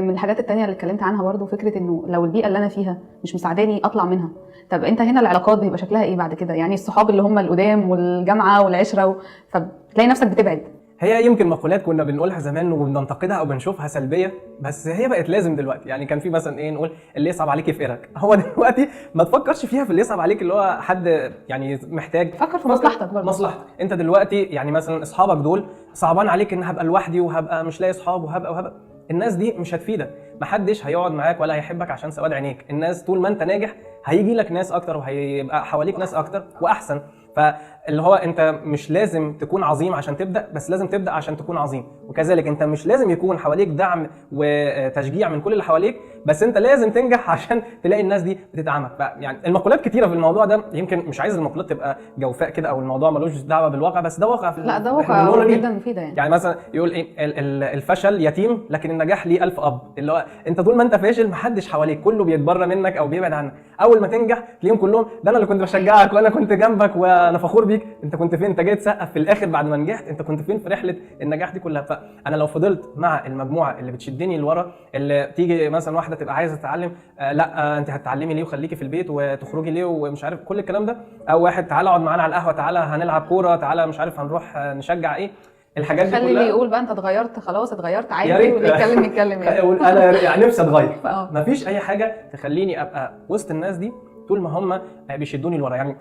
من الحاجات التانية اللي اتكلمت عنها برضو فكرة انه لو البيئة اللي انا فيها مش مساعداني اطلع منها، طب انت هنا العلاقات بيبقى شكلها ايه بعد كده؟ يعني الصحاب اللي هم القدام والجامعة والعشرة فبتلاقي نفسك بتبعد. هي يمكن مقولات كنا بنقولها زمان وبننتقدها او بنشوفها سلبيه، بس هي بقت لازم دلوقتي. يعني كان في مثلا ايه، نقول اللي يصعب عليك يفقرك. هو دلوقتي ما تفكرش فيها في اللي يصعب عليك اللي هو حد يعني محتاج، فكر في مصلحتك برضه. مصلحتك انت دلوقتي. يعني مثلا اصحابك دول صعبان عليك ان هبقى لوحدي وهبقى مش لاقي اصحاب وهبقى، الناس دي مش هتفيدك، محدش هيقعد معاك ولا هيحبك عشان سواد عينيك. الناس طول ما انت ناجح هيجي لك ناس اكتر وهيبقى حواليك ناس اكتر واحسن. فاللي هو انت مش لازم تكون عظيم عشان تبدا، بس لازم تبدا عشان تكون عظيم. وكذلك انت مش لازم يكون حواليك دعم وتشجيع من كل اللي حواليك، بس انت لازم تنجح عشان تلاقي الناس دي بتدعمك. يعني المقولات كتيرة في الموضوع ده، يمكن مش عايز المقولات تبقى جوفاء كده او الموضوع ملوش دعوه بالواقع، بس ده واقع في لا ده احنا واقع بنمر بيه. جدا مفيدة يعني. يعني مثلا يقول ايه، الفشل يتيم لكن النجاح ليه ألف أب. اللي هو انت طول ما انت فاشل محدش حواليك، كله بيتبرى منك او بيبعد عنك. اول ما تنجح تلاقيهم كلهم ده انا اللي كنت بشجعك وانا كنت جنبك وانا فخور بيك، انت كنت فين؟ انت جاي تسقف في الاخر بعد ما نجحت، انت كنت فين في رحله النجاح دي كلها؟ فانا لو فضلت مع المجموعة اللي بتشدني لورا، اللي تيجي مثلا واحدة تبقى عايزه تتعلم، لا انت هتتعلمي ليه وخليكي في البيت وتخرجي ليه ومش عارف كل الكلام ده، او واحد تعالى اقعد معانا على القهوه، تعالى هنلعب كوره، تعالى مش عارف هنروح نشجع ايه، الحاجات دي خلي كلها. اللي يقول بقى انت اتغيرت، خلاص اتغيرت يا عادي، ريت. واللي يتكلم يتكلم يعني. يقول انا يعني نفسي اتغير. مفيش اي حاجة تخليني ابقى وسط الناس دي طول ما هم بيشدوني لورا يعني.